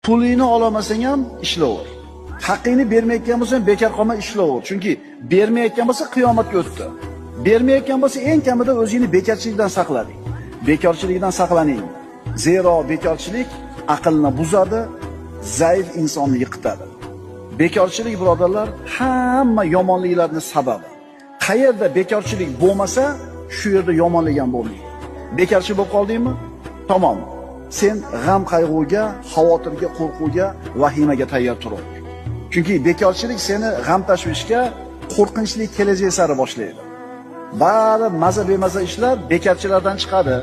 Pulingni ololmasang ham ishlaver. Haqqingni bermayotgan bo'lsang bekor qolma, ishlaver. Chunki bermayotgan bo'lsa qiyomatga o'tdi. Bermayotgan bo'lsa eng kamida o'zingni bekorchilikdan saqlading. Bekorchilikdan saqlaning. Zero bekorchilik aqlni buzadi, zaif insonni yiqitadi. Bekorchilik birodarlar hamma yomonliklarning sababi. Qayerda bekorchilik bo'lmasa, shu yerda yomonlik ham bo'lmaydi. Bekorchi bo'lib qoldingmi? Tamom. Sen g'am qayg'uga, xavotirga, qo'rquvga, vahimaga tayyor tur. Chunki bekorchilik seni g'am tashvishga, qo'rqinchli kelajak sari boshlaydi. Bari maza bemaza ishlar bekorchilardan chiqadi.